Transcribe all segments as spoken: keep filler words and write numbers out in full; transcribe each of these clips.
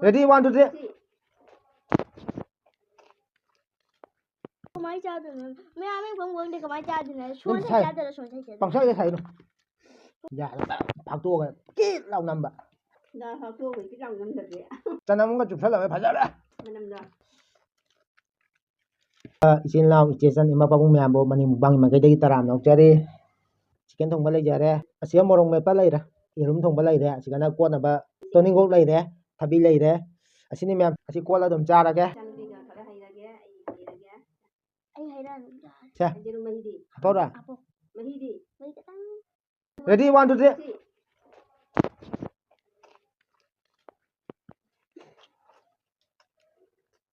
Ready, one, two, three. ꯀꯃꯥꯏꯅ ꯆꯥꯗꯣꯏꯅꯣ? ꯃꯌꯥꯝ ꯃꯤ ꯐꯝ ꯐꯝꯗꯤ ꯀꯃꯥꯏꯅ ꯆꯥꯗꯣꯏꯅꯣ? ꯅꯪ ꯁꯣꯟꯊꯩ ꯁꯥꯏ- ꯆꯥꯗꯣꯏꯔꯣ? ꯁꯣꯟꯊꯩ ꯆꯥꯗꯣꯏꯔꯣ? ꯄꯪꯁꯥꯏꯗ ꯁꯥꯏꯅꯣ꯫ ꯌꯥꯔꯦ, ꯐꯥꯛꯇꯣꯛꯑꯒ ꯀꯤꯠ ꯂꯥꯎ ꯅꯝꯕ꯫ ꯗꯥꯜ ꯐꯥꯛꯇꯣꯛꯑꯒ ꯀꯤꯠ ꯂꯥꯎ ꯅꯝꯗꯕꯤ꯫ ꯆꯅꯝꯒ ꯆꯨꯞꯁꯜꯂꯒ ꯐꯖꯔꯦ꯫ ꯃꯅꯝꯗꯣ꯫ ꯏꯆꯤꯜ ꯏꯅꯥꯎ, ꯏꯆꯦ ꯆꯟ, ꯏꯃꯥ ꯄꯥꯕꯨꯡ ꯃꯌꯥꯝꯕꯨ ꯃꯅꯤꯡ ꯃꯨꯛꯕꯥꯡꯒꯤ ꯃꯥꯏꯀꯩꯗꯒꯤ ꯇꯔꯥꯝꯅ ꯑꯣꯛꯆꯔꯤ꯫ ꯆꯤꯀꯟ ꯊꯣꯡꯕ ꯂꯩꯖꯔꯦ꯫ ꯑꯁꯤꯗ ꯃꯣꯔꯣꯛ ꯃꯦꯠꯄ ꯂꯩꯔꯦ꯫ ꯌꯦꯔꯨꯝ ꯊꯣꯡꯕ ꯂꯩꯔꯦ꯫ ꯑꯁꯤꯗꯅ ꯀꯣꯠꯅꯕ ꯇꯣꯅꯤꯡꯈꯣꯛ ꯂꯩꯔꯦ꯫ ꯊꯕꯤ ꯂꯩꯔꯦ꯫ ꯑꯁꯤꯅꯤ ꯃꯌꯥꯝ꯫ ꯑꯁꯤ ꯀꯣꯠꯂ ꯑꯗꯨꯝ ꯆꯥꯔꯒꯦ꯫ ꯏꯆꯥꯅꯨꯄꯤꯒ ꯈꯔ ꯍꯩꯔꯒꯦ, ꯑꯩ ꯍꯩꯔꯒꯦ꯫ ꯑꯩ ꯍꯩꯔꯛꯑꯅꯨ, ꯌꯥꯔꯦ꯫ ꯁꯦ, ꯌꯦꯔꯨꯝ ꯃꯍꯤꯗꯤ? ꯍꯥꯞꯄꯧꯔꯥ? ꯍꯥꯞꯄꯣ꯫ ꯃꯍꯤꯗꯤ? ꯃꯍꯤ ꯈꯤꯇꯪ꯫ Ready, one, two, three. ꯁꯤ꯫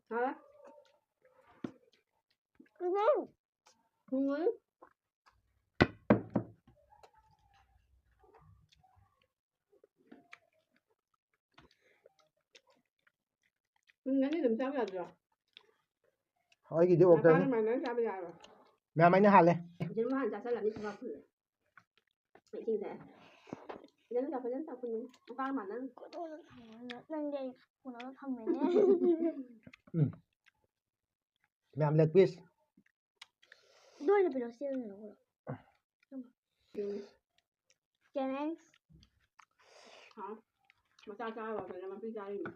ꯍꯥ? ꯎꯝ꯫ ꯊꯨꯝꯃꯣꯏ? ꯎꯝ, ꯅꯪꯗꯤ ꯑꯗꯨꯝ ꯆꯥꯕ ꯌꯥꯗ꯭ꯔꯣ? ꯑꯩꯒꯤꯗꯤ ꯑꯣꯛꯇꯅꯤ꯫ ꯃꯥꯟꯅꯅ ꯆꯥꯕ ꯌꯥꯔꯣ? ꯃꯌꯥꯝ ꯑꯩꯅ ꯍꯥꯜꯂꯦ꯫ ꯌꯦꯔꯨꯝ ꯍꯥꯟꯅ ꯆꯥꯁꯜꯂꯅꯤ, ꯊꯕꯥꯛ ꯐꯨꯜꯂꯦ꯫ ꯏꯁꯤꯡ ꯊꯛꯑꯦ꯫ ꯐꯖꯅ ꯆꯥꯎ, ꯐꯖꯅ ꯆꯥꯎ, ꯐꯖꯅ꯫ ꯅꯨꯄꯥꯒ ꯃꯥꯟꯅꯅ꯫ ꯅꯪꯗꯤ ꯑꯩ ꯀꯣꯟꯅ ꯊꯝꯃꯦꯅꯦ꯫ ꯎꯝ꯫ ꯃꯌꯥꯝ leg piece꯫ ꯑꯗꯨ ꯑꯣꯏꯅ ꯄꯤꯔꯛꯑꯣ, ꯁꯤ ꯑꯣꯏꯅ ꯂꯧꯔꯣ꯫ ꯎꯝ꯫ Challenge꯫ ꯍꯥꯎ꯫ ꯃꯆꯥ ꯆꯥꯔꯒ ꯀꯩꯅꯣ ꯃꯄꯤ ꯆꯥꯔꯤꯅꯤ꯫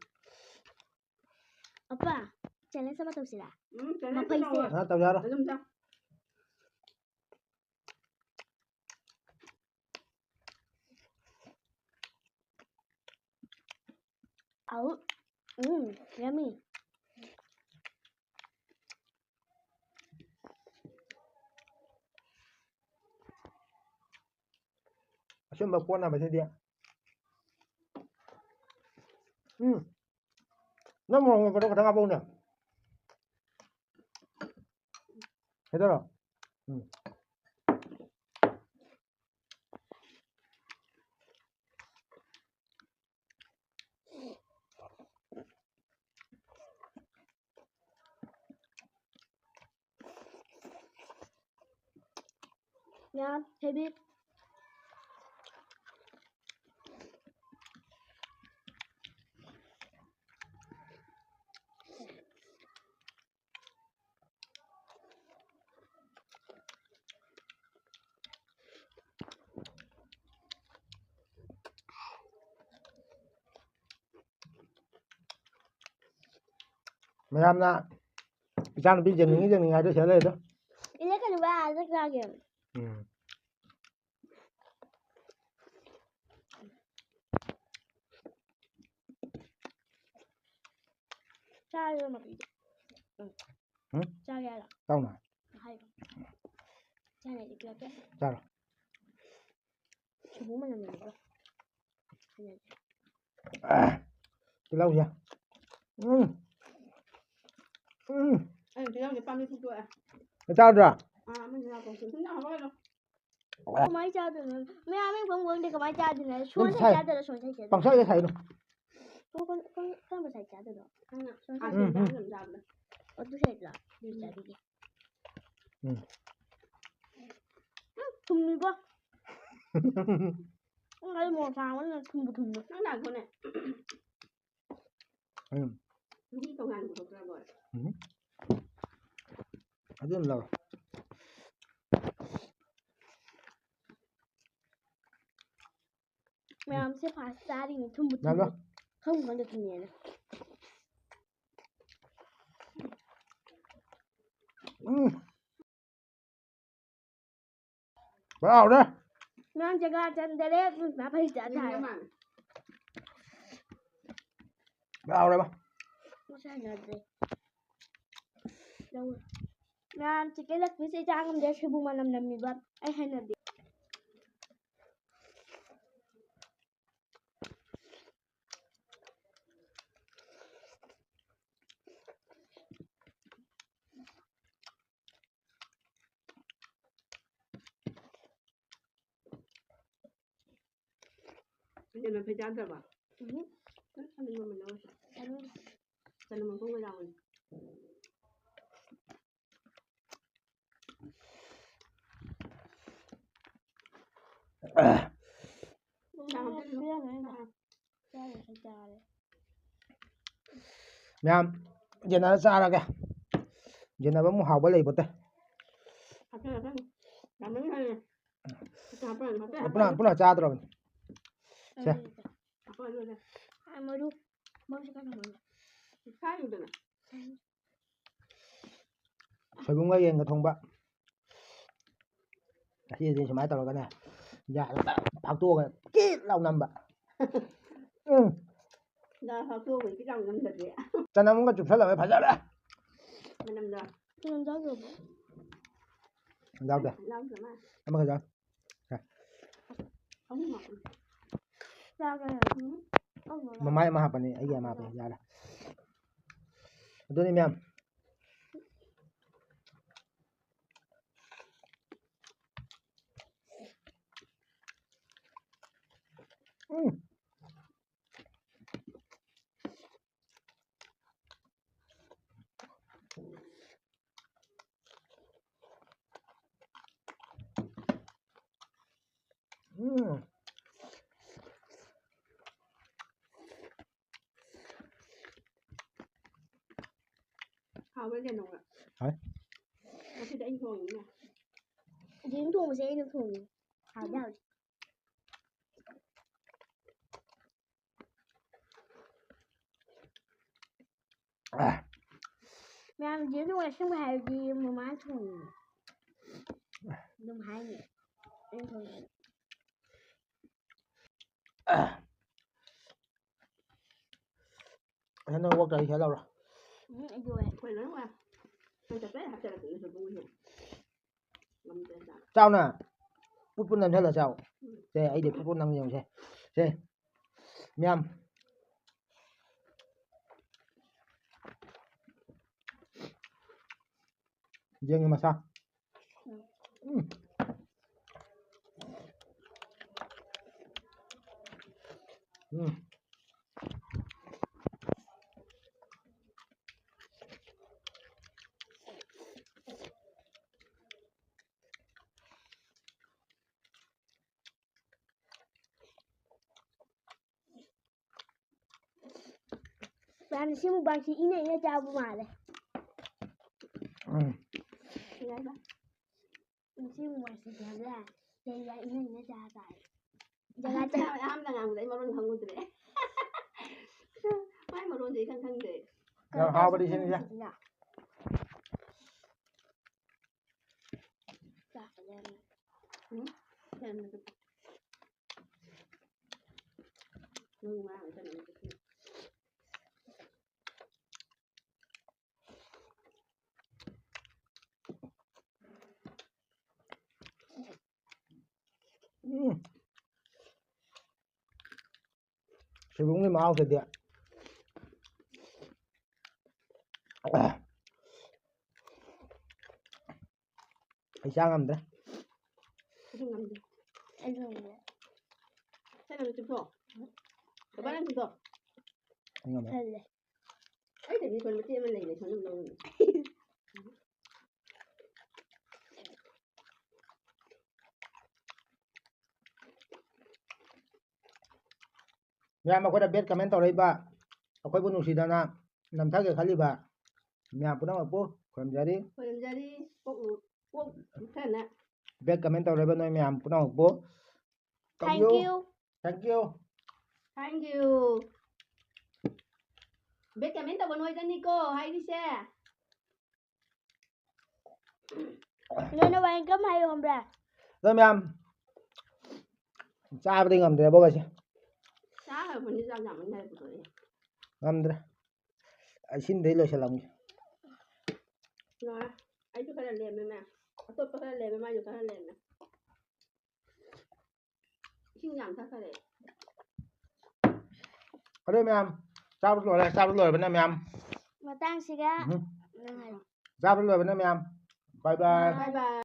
ꯑꯄꯥ, challenge ꯑꯃ ꯇꯧꯁꯤꯔꯥ? ꯎꯝ, challenge ꯃꯐꯩꯁꯦ꯫ ꯇꯧꯔꯣꯏ꯫ ꯍꯥ, ꯇꯧ ꯌꯥꯔꯣꯏ꯫ ꯑꯗꯨꯝ ꯆꯥ꯫ ꯑꯧ, ꯎꯝ, yummy꯫ ꯑꯆꯨꯝꯕ ꯀꯣꯠꯅꯕꯁꯤꯗꯤ꯫ ꯎꯝ꯫ ꯅꯪ ꯃꯣꯔꯣꯛ ꯃꯦꯠꯄꯗꯣ ꯈꯤꯇꯪ ꯍꯥꯞꯄꯛꯎꯅꯦ꯫ ꯀꯩꯗꯧꯔꯣ? ꯎꯝ꯫ ꯌꯥꯝ heavy꯫ ꯃꯌꯥꯝꯅ ꯏꯆꯥꯅꯨꯄꯤ ꯌꯦꯡꯅꯤꯡꯉꯤ ꯌꯦꯡꯅꯤꯡꯉꯤ ꯍꯥꯏꯗꯣ ꯁꯤꯗ ꯂꯩꯔꯦ ꯑꯗꯣ꯫ ꯏꯅꯦ ꯀꯩꯅꯣ ꯕꯥ ꯑꯥꯗ ꯆꯥꯒꯦ꯫ ꯎꯝ꯫ ꯆꯥꯔꯣ ꯃꯄꯤꯗꯤ꯫ ꯎꯝ꯫ ꯎꯝ? ꯆꯥꯒꯦ ꯍꯥꯏꯔꯣ? ꯆꯥꯎꯅ꯫ ꯍꯥꯏꯌꯣ꯫ ꯆꯥꯅꯤꯡꯉꯗꯤ ꯄꯤꯔꯛꯀꯦ꯫ ꯆꯥꯔꯣ꯫ ꯁꯤꯡꯖꯨ ꯃꯅꯝ ꯅꯝꯗ꯭ꯔꯣ? ꯇꯤꯜꯍꯧꯁꯦ꯫ ꯎꯝ꯫ ꯎꯝ꯫ ꯑꯩꯅ ꯇꯤꯜꯍꯧꯁꯦ ꯄꯥꯝꯕꯤ ꯐꯨꯛꯇꯣꯛꯑꯦ꯫ ꯆꯥꯗ꯭ꯔꯥ? ꯑꯥ, ꯑꯃꯁꯨ ꯂꯥꯛꯄ꯫ ꯁꯨꯝ ꯁꯨꯝ ꯂꯥꯛꯍꯧꯔꯣ꯫ ꯀꯃꯥꯏꯅ ꯆꯥꯗꯣꯏꯅꯣ? ꯃꯌꯥꯝ ꯑꯃ ꯐꯪ ꯐꯪꯗꯦ ꯀꯃꯥꯏꯅ ꯆꯥꯗꯣꯏꯅꯣ? ꯁꯣꯟ ꯁꯥꯏ ꯁꯥꯏ-, ꯆꯥꯗꯣꯏꯔꯣ? ꯁꯣꯟ ꯁꯥꯏ ꯆꯥꯗꯣꯏꯔꯣ? ꯄꯪꯆꯥꯏꯗ ꯁꯥꯏꯅꯣ꯫ ꯀꯔꯝ-, ꯀꯔꯝ-, ꯀꯔꯝꯕ ꯁꯥꯏ ꯆꯥꯗꯣꯏꯅꯣ? ꯎꯝ, ꯎꯝ꯫ ꯑꯗꯨ ꯁꯥꯏꯗꯣ? ꯎꯝ, ꯆꯥꯕꯤꯒꯦ꯫ ꯎꯝ꯫ ꯎꯝ, ꯊꯨꯝꯃꯤꯕꯣ꯫ ꯎꯝ, ꯑꯩ ꯃꯣꯔꯣꯛ ꯁꯥꯕꯅꯤꯅ ꯊꯨꯝꯕꯨ ꯊꯨꯝꯃꯦ꯫ ꯅꯪ ꯂꯥꯛꯈꯣꯅꯦ꯫ ꯎꯝ꯫ ꯃꯍꯤ ꯇꯣꯉꯥꯟꯅ ꯄꯨꯊꯣꯛꯇ꯭ꯔꯕꯣ? ꯎꯝ꯫ ꯑꯗꯨ ꯑꯗꯨꯝ ꯂꯧꯔꯣ꯫ ꯃꯌꯥꯝꯁꯦ ꯐꯥꯁ ꯆꯥꯔꯤꯅꯤ, ꯊꯨꯝꯕꯨ ꯊꯨꯝꯃꯦ꯫ ꯂꯧꯔꯣ꯫ ꯈꯪꯕꯨ ꯈꯪꯗꯦ ꯊꯨꯝꯃꯦꯅ꯫ ꯎꯝ꯫ ꯍꯥꯎꯔꯦ꯫ ꯅꯪ ꯖꯒꯥ ꯆꯟꯗꯔꯦ, ꯃꯥ ꯐꯩ ꯆꯥ ꯊꯥꯔꯦ꯫ ꯍꯥꯎꯔꯦꯕ꯫ ꯃꯁꯥ ꯍꯩꯅꯗ꯭ꯔꯦ꯫ ꯂꯧ-, ꯃꯌꯥꯝ ꯆꯤꯛꯀꯟ ꯂꯦꯒ ꯄꯤꯁ ꯑꯩ ꯆꯥ ꯉꯝꯗꯦ, ꯁꯣꯏꯕꯨꯝ ꯃꯅꯝ ꯅꯝꯃꯤꯕ꯫ ꯑꯩ ꯍꯩꯅꯗꯦ꯫ ꯅꯪ ꯂꯐꯣꯏ ꯆꯥꯗ꯭ꯔꯕꯣ? ꯎꯝ꯫ ꯅꯪ ꯆꯅꯝ ꯑꯃ ꯂꯧꯔꯁꯦ꯫ ꯆꯅꯝ꯫ ꯆꯅꯝ ꯑꯀꯪꯕ ꯌꯥꯎꯕꯅꯦ꯫ ꯃꯌꯥꯝ ꯌꯦꯟꯅꯔ ꯆꯥꯔꯒꯦ꯫ ꯌꯦꯟꯅꯕ ꯑꯃꯨꯛ ꯍꯥꯎꯕ ꯂꯩꯕꯣꯇꯦ꯫ ꯄꯨꯟꯅ, ꯄꯨꯟꯅ ꯆꯥꯗ꯭ꯔꯕꯅꯤ꯫ ꯁꯦ꯫ ꯃꯔꯨ, ꯃꯔꯨꯁꯦ ꯀꯥꯏ ꯊꯝꯃꯒꯦ? ꯁꯥꯏꯌꯨꯗꯅ꯫ ꯁꯣꯏꯕꯨꯝꯒ ꯌꯦꯟꯒ ꯊꯣꯡꯕ꯫ ꯑꯁꯤꯗꯤ ꯁꯨꯃꯥꯏꯅ ꯇꯧꯔꯒꯅꯦ, ꯌꯥꯗ ꯐꯥꯛꯇꯣꯛꯑꯒ ꯀꯤꯠ ꯂꯥꯎ ꯅꯝꯕ꯫ ꯎꯝ꯫ ꯗꯥꯜ ꯐꯥꯛꯇꯣꯛꯑꯒ ꯀꯤꯠ ꯂꯥꯎ ꯅꯝꯗꯗꯤ꯫ ꯆꯅꯝꯒ ꯆꯨꯞꯁꯜꯂꯒ ꯐꯖꯔꯦ꯫ ꯃꯅꯝꯗꯣ꯫ ꯆꯅꯝ ꯌꯥꯎꯗ꯭ꯔꯕꯣ? ꯌꯥꯎꯗꯦ꯫ ꯌꯥꯎꯗ꯭ꯔ ꯃꯥꯜꯂꯦ꯫ ꯑꯃꯈꯛ ꯌꯥꯎ-, ꯁꯦ꯫ ꯑꯍꯨꯝꯃꯛ꯫ ꯆꯥꯒꯦ꯫ ꯎꯝ꯫ ꯃꯃꯥꯏ ꯑꯃ ꯍꯥꯞꯄꯅꯤ, ꯑꯩꯒꯤ ꯑꯃ ꯍꯥꯞꯄꯅꯤ, ꯌꯥꯔꯦ꯫ ꯑꯗꯨꯅꯤ ꯃꯌꯥꯝ꯫ ꯎꯝ꯫ ꯎꯝ꯫ ꯍꯥꯎꯕ꯭ꯔꯥ ꯀꯩꯅꯣ? ꯍꯥꯎ꯫ ꯉꯁꯤꯗꯤ ꯑꯩꯅ ꯊꯣꯡꯉꯤꯅꯦ꯫ ꯌꯦꯔꯨꯝ ꯊꯣꯡꯕꯁꯦ ꯑꯩꯅ ꯊꯣꯡꯉꯤ꯫ ꯍꯥꯎꯗꯤ ꯍꯥꯎꯗꯤ꯫ ꯃꯌꯥꯝ ꯌꯦꯔꯨꯝ ꯑꯁꯦꯡꯕ ꯍꯥꯏꯔꯗꯤ ꯃꯃꯥꯅ ꯊꯣꯡꯉꯤ꯫ ꯑꯗꯨꯝ ꯍꯥꯏꯅꯤ꯫ ꯑꯩꯅ ꯊꯣꯡꯉꯤ꯫ ꯅꯪ ꯋꯥꯛ ꯇꯧꯔꯤ ꯁꯤꯗ ꯂꯥꯎꯔꯣ꯫ ꯎꯝ, ꯑꯩꯗꯤ ꯑꯣꯏ꯫ ꯑꯩꯈꯣꯏ ꯂꯣꯏ ꯑꯣꯏ꯫ ꯅꯪ ꯆꯠꯄ ꯌꯥꯏ ꯍꯥꯞꯆꯔꯛꯀꯦ, ꯅꯪ ꯆꯠꯄ ꯉꯝꯗꯦ꯫ ꯆꯥꯎꯅ꯫ ꯄꯨꯠ ꯄꯨꯠ ꯅꯝꯁꯜꯂꯣ ꯆꯥꯎ꯫ ꯎꯝ꯫ ꯁꯦ, ꯑꯩꯗꯤ ꯄꯨꯠ ꯄꯨꯠ ꯅꯝ ꯌꯦꯡꯉꯨꯁꯦ꯫ ꯁꯦ꯫ ꯃꯌꯥꯝ꯫ ꯌꯦꯡꯉꯦ ꯃꯁꯥ꯫ ꯎꯝ꯫ ꯎꯝ꯫ ꯃꯌꯥꯝ, ꯁꯤ ꯃꯨꯛꯕꯥꯡꯁꯤ ꯏꯅ ꯏꯅ ꯆꯥꯕ ꯃꯥꯜꯂꯦ꯫ ꯎꯝ꯫ ꯀꯩ ꯍꯥꯏꯕ? ꯁꯤ ꯃꯨꯛꯕꯥꯡꯁꯤꯗꯤ ꯍꯥꯏꯕ ꯌꯥꯏ꯫ ꯂꯩ ꯌꯥꯏ, ꯏꯅ ꯏꯅ ꯆꯥ ꯇꯥꯔꯦ꯫ ꯖꯒꯥ ꯆꯠ- ꯑꯍꯥꯟꯕ ꯉꯥꯡꯕꯗ ꯑꯩ ꯃꯔꯣꯟ ꯈꯪꯉꯨꯗ꯭ꯔꯦ꯫ ꯃꯥꯏ ꯃꯔꯣꯟꯗꯤ ꯑꯩ ꯈꯪ ꯈꯪꯗ꯭ꯔꯦ꯫ ꯌꯥꯝ ꯍꯥꯎꯕꯅꯤ ꯁꯤꯅꯤꯁꯦ꯫ ꯎꯝ꯫ ꯁꯣꯏꯕꯨꯝꯒꯤ ꯃꯍꯥꯎꯁꯤꯗꯤ꯫ ꯑꯩ ꯆꯥ ꯉꯝꯗ꯭ꯔꯦ꯫ ꯑꯩꯁꯨ ꯉꯝꯗꯦ꯫ ꯑꯩꯁꯨ ꯉꯝꯗꯦ꯫ ꯁꯦ, ꯅꯪ ꯆꯨꯞꯊꯣꯛꯑꯣ꯫ ꯕꯕꯥ, ꯅꯪ ꯆꯨꯞꯊꯣꯛꯑꯣ꯫ ꯑꯩ ꯉꯝꯃꯦ꯫ ꯊꯜꯂꯦ꯫ ꯑꯩꯗꯗꯤ ꯁꯣꯝ ꯃꯆꯦꯠ ꯑꯃ ꯂꯩꯔꯦ, ꯁꯣꯝꯗ ꯂꯧꯔꯨꯅꯦ꯫ ꯃꯌꯥꯝ ꯑꯩꯈꯣꯏꯗ bad comment ꯇꯧꯔꯛꯏꯕ, ꯑꯩꯈꯣꯏꯕꯨ ꯅꯨꯡꯁꯤꯗꯅ ꯅꯝꯊꯒꯦ ꯈꯜꯂꯤꯕ ꯃꯌꯥꯝ ꯄꯨꯝꯅꯃꯛꯄꯨ ꯈꯨꯔꯨꯝꯖꯔꯤ꯫ ꯈꯨꯔꯨꯝꯖꯔꯤ꯫ ꯀꯣꯛ ꯂꯨ-, ꯀꯣꯛ ꯂꯨꯞꯊꯅ꯫ Bad comment ꯇꯧꯔꯛꯏꯕ ꯅꯣꯏ ꯃꯌꯥꯝ ꯄꯨꯝꯅꯃꯛꯄꯨ꯫ Thank you꯫ Thank you꯫ Thank you꯫ Bad comment ꯇꯧꯕ ꯅꯣꯏꯗꯅꯤꯀꯣ ꯍꯥꯏꯔꯤꯁꯦ꯫ ꯅꯣꯏꯅ ꯋꯥꯍꯩ ꯀꯔꯝ ꯍꯥꯏꯌꯨ ꯈꯪꯕ꯭ꯔꯥ? ꯑꯗꯣ ꯃꯌꯥꯝ, ꯆꯥꯕꯗꯤ ꯉꯝꯗ꯭ꯔꯦꯕꯣ ꯉꯁꯤ꯫ ꯆꯥꯈ꯭ꯔꯕꯅꯤ, ꯆꯥꯛ ꯌꯥꯝꯃꯟꯗꯅ ꯄꯨꯊꯣꯔꯛꯑꯦ꯫ ꯉꯝꯗ꯭ꯔꯦ꯫ ꯑꯩ ꯁꯤꯃꯗꯩ ꯂꯣꯏꯁꯤꯜꯂꯝꯒꯦ꯫ ꯂꯣꯏꯔꯦ꯫ ꯑꯩꯁꯨ ꯈꯔ ꯂꯦꯝꯃꯦ, ꯃꯌꯥꯝ꯫ ꯑꯇꯣꯞꯄ ꯈꯔ ꯂꯦꯝꯃꯦ, ꯃꯥꯏꯁꯨ ꯈꯔ ꯂꯦꯝꯃꯦ꯫ ꯏꯁꯤꯡ ꯌꯥꯝ ꯊꯛꯈꯔꯦ꯫ ꯑꯗꯨ ꯃꯌꯥꯝ, ꯆꯥꯕ ꯂꯣꯏꯔꯦ, ꯆꯥꯕ ꯂꯣꯏꯔꯕꯅ ꯃꯌꯥꯝ꯫ ꯃꯇꯥꯡꯁꯤꯒ ꯎꯝ꯫ ꯅꯨꯡꯉꯥꯏ꯫ ꯆꯥꯕ ꯂꯣꯏꯔꯕꯅ ꯃꯌꯥꯝ꯫ Bye bye꯫ Bye bye꯫